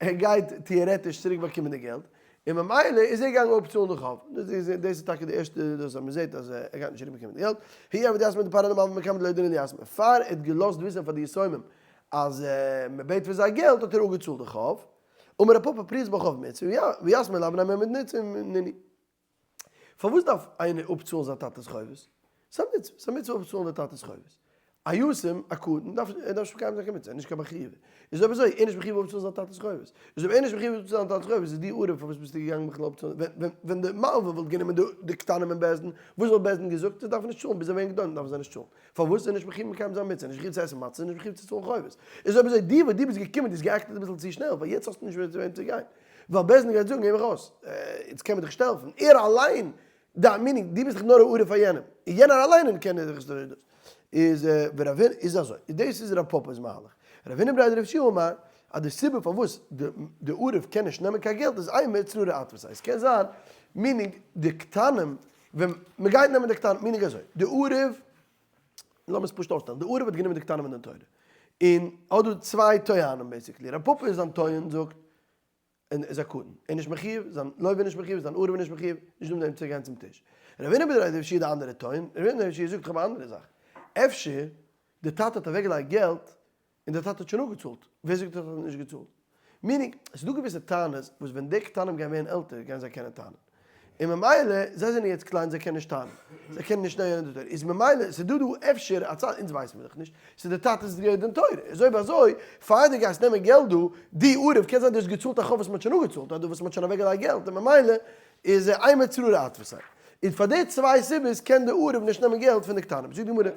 ער גייט טעארעטיש צוריק באקומען די געלט, און ממילא איז ער געגאנגען אפצאלן די חוב. דאס איז דאס איז טאקע די ערשטע דאס אז מען זעט אז ער גייט נישט צוריק באקומען די געלט. ההוא ערבא דיתמי דפרעיה למלוה מקמי דלא דינא ליתמי. פאר ער האט געלאזט וויסן פאר די יתומים אז מען בעט פון זיי געלט האט ער אפגעצאלט די חוב. אמר רב פפא פריעת בעל חוב מצוה ויתמי לאו בני מימד נינהו. פארוואס דארף איינער אפצאלן זיין טאטע'ס חובות? ס'איז א מצוה, ס'איז א מצוה אפצאלן די טאטע'ס חובות. א יתום, א קטן, דארף ער דארף נישט מקיים זיין קיין מצוה, ער איז נישט קיין מחויב. איז אויב אזוי, ער איז נישט מחויב אפצאלן זיין טאטע'ס חובות. איז אויב ער איז נישט מחויב אפצאלן זיין טאטע'ס חובות, איז די ערב פארוואס ביסטו געגאנגען בכלל אפצאלן? ווען ווען די מלווה וואלט גענומען די די קטנים אין בית דין, וואס וואלט בית דין געזאגט? זיי דארפן נישט צאלן, ביז זיי ווערן גדולים דארפן זיי נישט צאלן. פארוואס איז ער נישט מחויב מקיים זיין מצוה? נישט מחויב צו עסן מצה, נישט מחויב צו צאלן חובות. איז אויב אזוי, די וואס דו ביסט געקומען, דו האסט גע'עקט'עט אביסל צו שנעל, ווייל יעצט האסטו נישט ווער צו וועם צו גיין. ווייל בית דין גייט זאגן, הער מיך אויס, אונז קען מען דיך נישט העלפן. ער אליין דיין meaning, דו ביסט דאך נאר א ערב פאר יענעם, און יענער אליין קען דאך נישט דאס. איז ורבין איז אזוי, איז דאס איז רב פפא'ס מהלך. רב הונא בריה דרב יהושע אמר, אז די סיבה פארוואס די ערב קען נישט נעמען קיין געלט איז אימא צררי אתפסיה. עס קען זיין, meaning די קטנים, ווען מ'גייט נעמען די קטנים, meaning אזוי, די ערב, לאמיר עס פשוט אויסשטעלן, די ערב האט גענומען די קטנים אין דין תורה, און האט דא צוויי טוענים basically, רב פפא איז זיין טוען זאגט, און איז א קטן, ער איז נישט מחיוב, זיין לוה איז נישט מחיוב, זיין ערב איז נישט מחיוב, נישט דא מיט דעם צו גיין צום טיש. רב הונא בריה דרב יהושע די אנדערע טוען, רב הונא בריה דרב יהושע זאגט איך האב א אנדערע זאך, אפשר די טאטע האט אוועקגעלייגט געלט און די טאטע האט שוין אפגעצאלט, ווער זאגט די טאטע האט נישט געצאלט? meaning, עס איז דא געוויסע טענות וואס ווען די קטנים גייען ווערן עלטער גייען זיי קענען טענה'ן, און ממילא זיי זענען יעצט קליין זיי קענען נישט טענה'ן, זיי קענען נישט נעמען די תורה, איז ממילא ס'איז דא דא אפשר א צד, אונז ווייסן מיר דאך נישט, ס'איז די טאטע'ס דין תורה, איז אויב אזוי פאר דו גייסט נעמען געלט דא, די ערב קען זיין דו האסט געצאלט א חוב וואס מ'האט שוין אפגעצאלט, אדער וואס מ'האט שוין אוועקגעלייגט געלט, און ממילא איז אימא צררי אתפסיה. און פאר די צוויי סיבות קען די ערב נישט נעמען געלט פון די קטנים. זאגט די גמרא.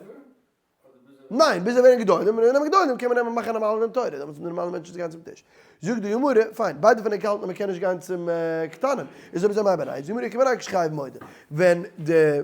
ניין, ביז זיי ווערן גדולים, און ווען גדולים קען מען נעמען מאכן א נארמאלע דין תורה, דעמאלטס זענען נארמאלע מענטשן צו גיין צום טיש. זאגט די גמרא, פיין, ביידע פון ענק האלטן אז מען קען נישט גיין צום קטנים, איז אויב אזוי מאי בינייהו? זאגט די גמרא, איכא בינייהו כשחייב מודה, ווען די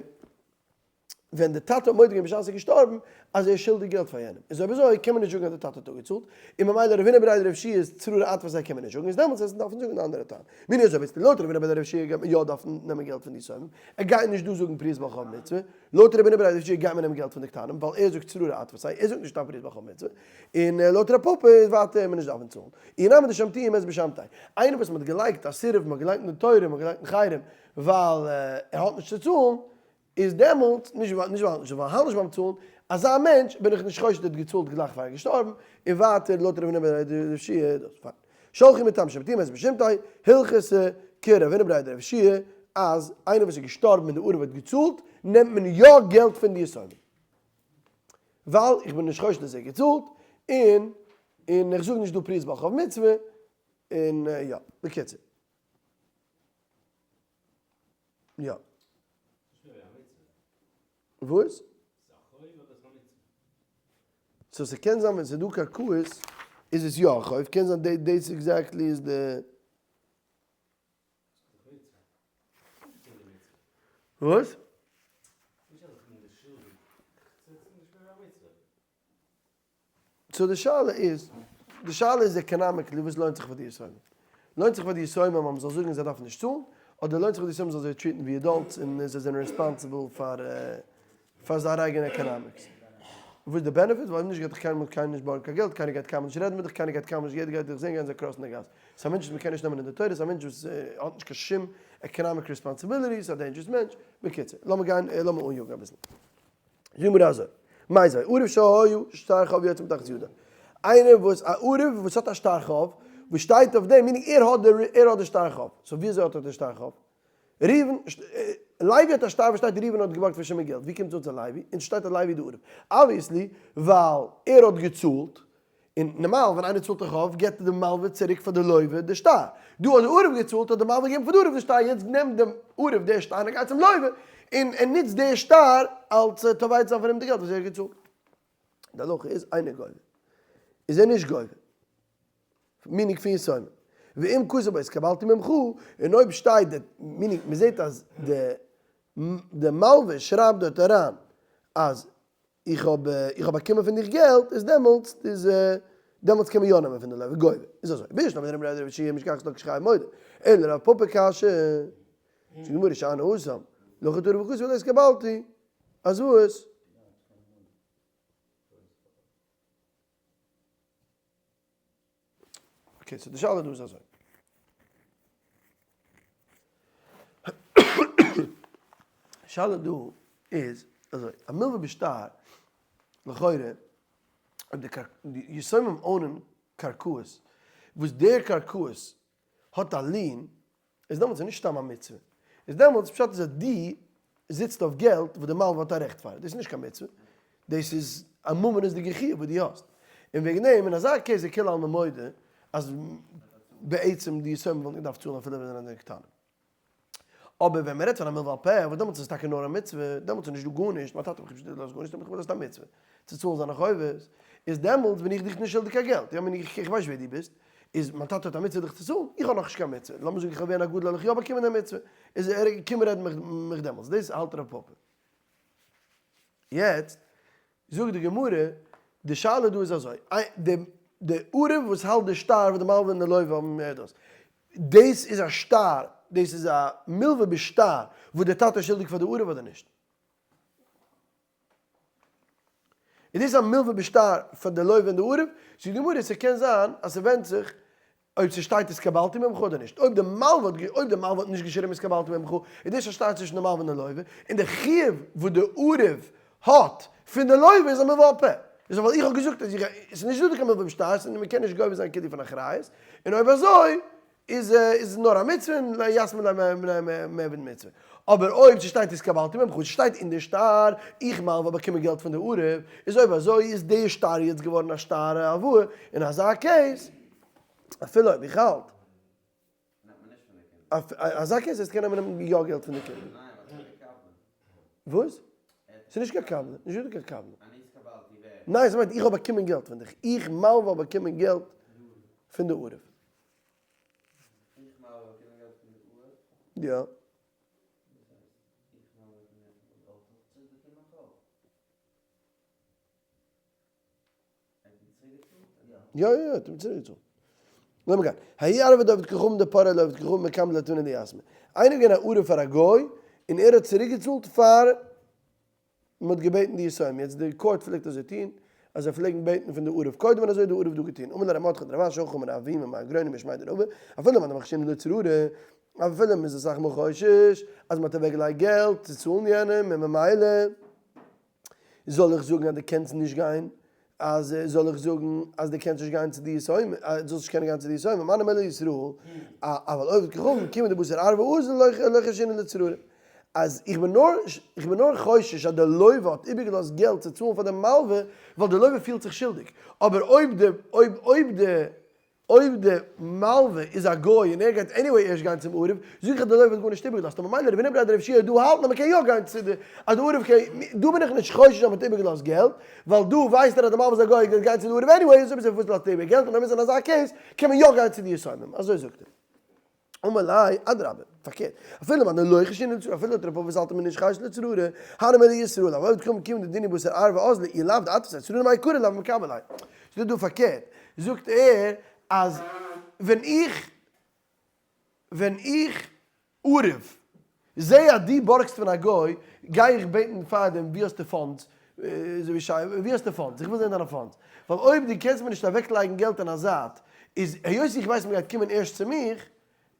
ווען די טאטע האט מודה געווען בשעת ער איז געשטארבן אז ער איז שולדיג געלט פאר יענעם, איז אויב אזוי קען מען נישט זאגן אז די טאטע האט אפגעצאלט, און ממילא רב הונא בריה דרב יהושע איז צררי אתפסיה קען מען נישט זאגן, איז דעמאלטס וועסטו דארפן זאגן די אנדערע טעם. מיניה אזוי וועסטו לויט רב הונא בריה דרב יהושע גייט מען יא דארפן נעמען געלט פון די יתומים, ער גייט נישט דא זאגן פריעת בעל חוב מצוה, לויט רב הונא בריה דרב יהושע גייט מען נעמען געלט פון די קטנים ווייל ער זאגט צררי אתפסיה, ער זאגט נישט סתם פריעת בעל חוב מצוה, און לויט רב פפא איז ווייטער מען נישט דארפן צאלן. אי נמי דשמטוה מת בשמתיה. איינער וואס מען האט געלייגט א סירוב, מען האט געלייגט אין די תורה, מען האט געלייגט אין חרם ווייל ער האט נישט צו צאלן, איז דעמאלטס, נישט ווייל נישט ווייל נישט ווייל האלט נישט ביים צאלן, אזא מענטש בין איך נישט חושד ער האט געצאלט גלייך פאר ער איז געשטארבן, און ווייטער לויט רב הונא בריה דרב יהושע דאס פיין. שלחו מטעם שמטוה מת בשמתיה, הלכתא כרב הונא בריה דרב יהושע אז איינער וואס איז געשטארבן און די ערב האט געצאלט, נעמט מען יא געלט פון די יתומים. ווייל איך בין נישט חושד אז ער האט געצאלט, און און איך זאג נישט דא פריעת בעל חוב מצוה, און יא, בקיצור. יא. וואס? so ס'קען זיין ווען ס'איז דא קרקעות איז עס יא א חוב, קען זיין דאס exactly איז די. וואס? so די שאלה איז, די שאלה איז economically וואס לוינט זיך פאר די יתומים? לוינט זיך פאר די יתומים אז מ'זאל זאגן זיי דארפן נישט צאלן, אדער לוינט זיך פאר די יתומים מ'זאל זיי treat ן ווי adults און זיי זענען responsible פאר פאר זייער אייגענע economics? וואס די benefit? ווייל אויב נישט גייט דיך קיינמאל קיינער נישט בארגן קיין געלט, קיינער גייט קיינמאל נישט רעדן מיט דיך, קיינער גייט קיינמאל נישט, יעדער גייט דיך זען גיין זיי cross ן די גאס. ס'איז א מענטש וואס מ'קען נישט נעמען אין די תורה, ס'איז א מענטש וואס האט נישט קיין שום economic responsibility, ס'איז א dangerous מענטש. בקיצור, לאמיר גיין, לאמיר אניאגן אביסל. זאג מיר אזוי, מאי זיי, ערב שהיה שטר חוב יוצא מתחת ידו. איינער וואס, א ערב וואס האט א שטר חוב, וואס שטייט אויף דעם, meaning ער האט די, ער האט די שטר חוב. so ווי אזוי האט ער די שטר חוב? ראובן, לוי האט א שטר וואס שטייט ראובן האט געבארגט פון שמעון געלט, ווי קומט עס אן צו לוי? און שטייט אז לוי איז די ערב. obviously, ווייל ער האט געצאלט, און נארמאל ווען איינער צאלט א חוב געבט די מלווה צוריק פאר די לווה די שטר. דא האט די ערב געצאלט האט די מלווה געגעבן פאר די ערב די שטר, יעצט נעמט די ערב די שטר און ער גייט צום לווה און ער נוצט די שטר אלס תובע צו זיין פון אים די געלט וואס ער האט געצאלט. די הלכה איז אינו גובה. איז ער נישט גובה. meaning פון יתומים. ואם כתב בו התקבלתי ממך, און אויב שטייט די, meaning מ'זעט אז די די מלווה שרייבט דארט אריין אז איך האב איך האב באקומען פון דיך געלט איז דעמאלטס איז דעמאלטס קען מען יא נעמען פון די לווה גובה איז אזוי בשלמא לרב בריה דרב יהושע משכחת לה כשחייב מודה אלא לרב פפא קשיא זאגט די גמרא שאני התם לחוד ערב וכתב ולא התקבלתי אז וואס? okay, so די שאלה דא איז אזוי. שאלה דא איז אזוי, א מלווה בשטר, לכאורה, אויב די יתומים own ען קרקעות, וואס דער קרקעות האט א lien, איז דעמאלטס איז נישט סתם א מצוה, איז דעמאלטס פשט איז אז דו זיצט אויף געלט וואס די מלווה האט א רעכט פאר, דאס איז נישט קיין מצוה, דאס איז א ממונות'דיגע חיוב וואס דו האסט, און וועגן דעם אין אזא case איז כולי עלמא מודה אז בעצם די יתומים וואלטן געדארפט צאלן אפילו ווען זיי זענען קטנים. אבער ווען מ'רעדט פון א מלווה על פה, וואס דעמאלטס איז עס טאקע נאר א מצוה, דעמאלטס איז נישטא גארנישט, מיין טאטע האט מיך נישט געלאזט גארנישט, האט מיך געלאזט א מצוה צו צאלן זיינע חובות, איז דעמאלטס בין איך דיך נישט שולדיג קיין געלט, יא מיין איך, איך ווייס נישט ווער דו ביסט. איז מיין טאטע האט א מצוה דיך צו צאלן, איך האב נאכנישט קיין מצוה, לאמיר זאגן איך וועל ווערן א גדול וועל איך יא באקומען די מצוה, איז ער קום רעד מיך דעמאלטס, דאס האלט רב פפא. יעצט זאגט די גמרא, די שאלה דא איז אזוי, די די ערב וואס האלט די שטר וואס די מלווה און די לוה האבן דאס, דאס איז א שטר, דאס איז א מלווה בשטר וואס די טאטע איז שולדיג פאר די ערב אדער נישט? איז דאס א מלווה בשטר פאר די לוה און די ערב? זאגט די גמרא, ס'קען זיין אז ס'ווענדט זיך אויב ס'שטייט התקבלתי ממך אדער נישט. אויב די מלווה האט אויב די מלווה האט נישט געשריבן התקבלתי ממך, איז דאס א שטר צווישן די מלווה און די לוה, און די חיוב וואס די ערב האט פון די לוה איז א מלווה על פה. איז ווייל איך האב געזאגט אז איך ס'איז נישט דא קיין מלווה בשטר, ס'איז מ'קען נישט גובה זיין כאילו פון אחריות, און אויב אזוי איז איז נאר א מצוה און לא יתמי ליה מעבד מצוה. אבער אויב ס'שטייט התקבלתי ממך, ס'שטייט אין די שטר, איך מלווה באקומען געלט פון די ערב, איז אויב אזוי איז די שטר יעצט געווארן א שטר הלוואה, אין אזא case, אפילו אויב איך האלט, אזא case הייסט קען נעמען יא געלט פון די קינדער. וואס? ס'איז נישט קיין קבלה, נישט דא קיין קבלה. ניין, ס'מיינט איך האב באקומען געלט פון דיך, איך מלווה האב באקומען געלט פון די ערב. יא. יא יא יא, האט אים צוריק געצאלט. לאמיר גיין. ההוא ערבא דעבד כוכבים דפרעיה לעבד כוכבים מקם לטונא דיתמי. איינער איז געווען א ערב פאר א גוי און ער האט צוריק געצאלט פאר מען האט געבעטן די יתומים, יעצט די קאורט פלעגט אזוי טון, אז זיי פלעגן בעטן פון די ערב קודם און אזוי האט די ערב דא געטון, אמר ליה ר' מרדכי דרב אשי הכי אמר אבימי מר גרונם משמיה דרבא, אפילו מאן דמחשינן לצררי, אפילו מען איז אסאך מאל חושש אז מען האט אוועק געלייגט געלט צו צאלן יענעם און ממילא זאל איך זאגן אז די קענסט נישט גיין אז זאל איך זאגן אז דו קענסט נישט גיין צו די יתומים, אז דו זאלסט נישט קענען גיין צו די יתומים, מה נאמר לישראל, אבל עובד כוכבים כיוון דבתר ערבא אזל לא חיישינן לצררי. אז איך בין נאר, איך בין נאר חושש אז די לוה האט איבערגעלאזט געלט צו צאלן פאר די מלווה, ווייל די לוה פילט זיך שולדיג. אבער אויב די, אויב, אויב די. אויב די מלווה איז א גוי און ער גייט anyway ערשט גיין צום ערב, זאג איך אז די לוה האט גארנישט איבערגעלאזט, אבער ממילא רב הונא בריה דרב יהושע דא האלטן אז מ'קען יא גיין צו די, אז די ערב קען, דא בין איך נישט חושש אז מ'האט איבערגעלאזט געלט, ווייל דא ווייסט ער אז די מלווה איז א גוי ער גייט גיין צו די ערב anyway, איז אויב אזוי פארוואס לאזט ער איבער געלט, און אויב איז אין אזא case קען מען יא גיין צו די יתומים, אזוי זאגט ער. אמר ליה, אדרבה, פארקערט, אפילו מאן דלא חיישינן לצררי, אפילו לויט רב פפא וואס האלט מען נישט חייש לצררי, הני מילי ישראל, אבל עובד כוכבים כיוון דדיניה בתר ערבא אזלי, אי לאו דאתפסיה צררי מעיקרא לאו מקבל ליה. ס'איז דא דא פארקערט, זאגט ער אז ווען איך ווען איך ערב זעה אז דו בארגסט פון א גוי, גיי איך בעטן פארדעם ווי האסטו funds, אזוי ווי שי, ווי האסטו funds, איך וויל זען דיינע funds, ווייל אויב דו קענסט מיר נישט אוועקלייגן געלט אין א זייט, איז היות איך ווייס מ'גייט קומען ערשט צו מיך,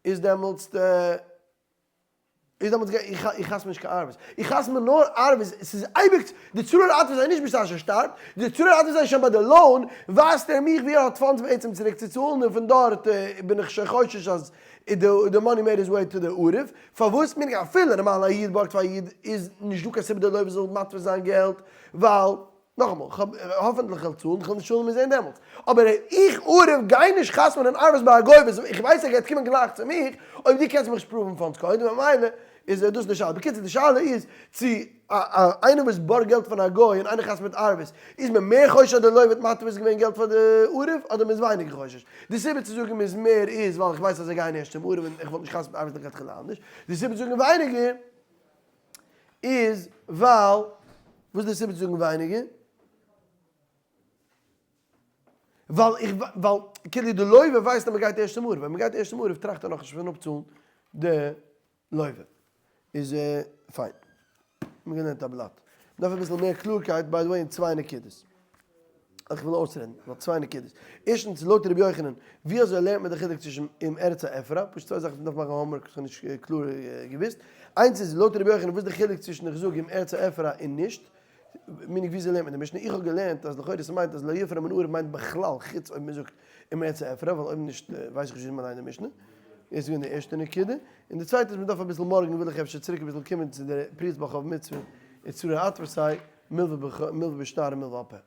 איז דעמאלטס איז דעמאלטס גיי איך איך חתמ'ע נישט קיין ערבות, איך חתמ'ע נאר ערבות, ס'איז אייביג די צרור עטוות זיי נישט בשעת ער שטארבט, די צרור עטוות זיי שוין ביי די loan, ווייזט ער מיך ווי ער האט funds בעצם צוריק צו צאלן און פון דארט בין איך שוין חושש אז די money made his way to די ערב, פארוואס מיר אפילו נארמאל א איד בארגט פאר א איד איז נישט דא קיין סיבה די לוה זאל מתפיס זיין געלט ווייל נאכאמאל, כ'האב האפענטליך כ'וועל צאלן, כ'וועל נישט צאלן מיר זעהן דעמאלטס. אבער איך ערב גיי נישט חתמ'נען ערבות ביי א גוי וואס איך ווייס ער גייט קומען גלייך צו מיך, אויב דו קענסט מיך נישט prove ן funds קודם, ממילא איז דאס די שאלה. בקיצור די שאלה איז צו איינער וואס בארגט געלט פון א גוי און איינער חתמ'ט ערבות, איז מען מער חושש אז די לוה וועט מתפיס געווען געלט פאר די ערב אדער מ'איז ווייניגער חושש. די סיבה צו זאגן מ'איז מער איז ווייל איך ווייס אז זיי גייען ערשט צום ערב און איך וואלט נישט חתמ'ט ערבות לכתחילה אנדערש. די סיבה צו זאגן ווייניגער איז ווייל, וואס איז די סיבה צו זאגן ווייניגער? ווייל איך ווייל כאילו די לוה ווייסט אז מ'גייט ערשט צום ערב, ווען מ'גייט ערשט צום ערב טראכט ער נאכנישט פון אפצאלן די לוה. איז פיין. מ'געלערנט א בלאט. מ'דארף אביסל מער קלארקייט by the way אין צוויי נקודות. איך וויל אויסרעדן, ווייל צוויי נקודות. ערשטנס, לויט רבי יוחנן, ווי אזוי לערנט מען די חילוק צווישן אם ארצה אפרע? פשוט צוויי זאכן וואס מ'דארף מאכן homework וואס איך האב נישט קלאר געוואוסט. איינס איז, לויט רבי יוחנן, וואס איז די חילוק צווישן איך זאג אם ארצה אפרע און נישט? meaning ווי אזוי לערנט מען די משנה? איך האב געלערנט אז לכאורה ס'מיינט אז לא יפרע מן ערב מיינט בכלל חוץ אויב מ'זאגט אם ארצה אפרע, ווייל אויב נישט ווייס איך נישט ווי מ'ליינט די משנה. דאס איז געווען די ערשטע נקודה. און די צווייטע איז מ'דארף אביסל מארגן וויל איך אפשר צוריק אביסל קומען צו די פריעת בעל חוב מצוה און צרור אטווערסיי, מלווה בשטר און מלווה על פה.